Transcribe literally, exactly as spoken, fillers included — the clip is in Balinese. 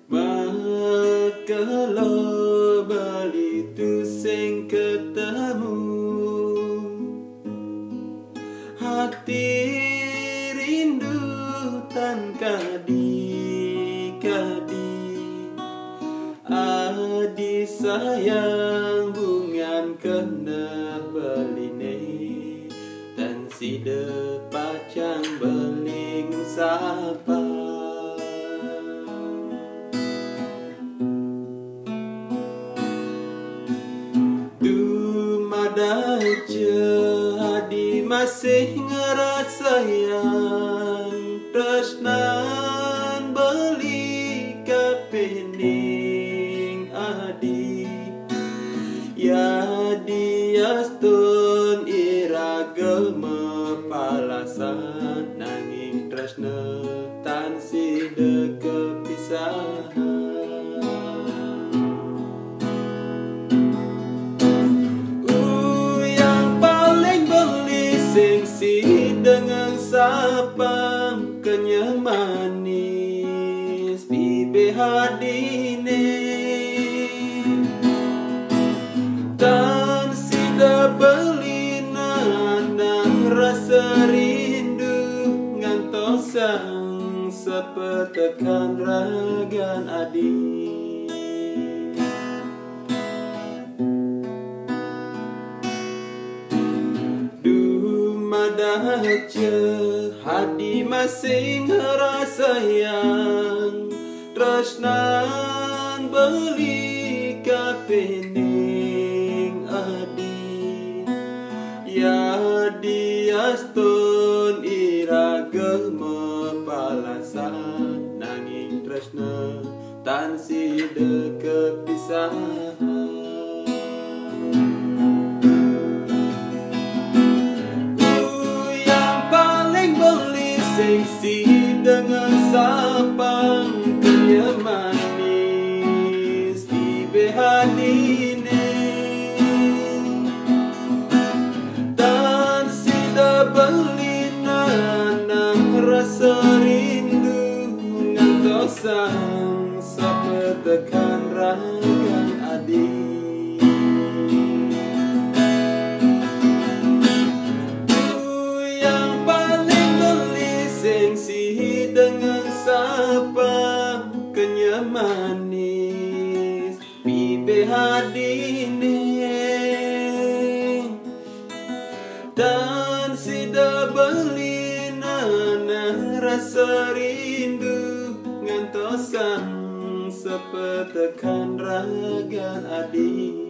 Makelo beli tu sing ketemu, hati rindu tan kadi-kadi. Adi sayang bungan keneh beline, tan sida pacang beling sapa. Dumadaja adi masih ngrasayang tresnan beli kapining adi. Yadi astun iraga mapalasan, nanging tresna tan sida kapisahan. Uyang paling beli sing sida ngengsapang, kenyah manis bibih adine. Tan sida beli nanah rasa rindu, ngantosang sapetekan ragan adi. Dumadaja adi masih ngrasayang tresnan beli kapining adi. Yadi astun iraga mapalasan, nanging tresna tan sida kapisahan. Uyang paling beli sing sida ngengsapang, kenyah manis bibih adine. Tan sida beli nanah rasa rindu, ngantosang sapetekan ragan adi. Uyang paling beli sing sida ngengsapang, kenyah manis bibih adine. Tan sida beli nanah rasa rindu, ngantosang sapetekan ragan adi.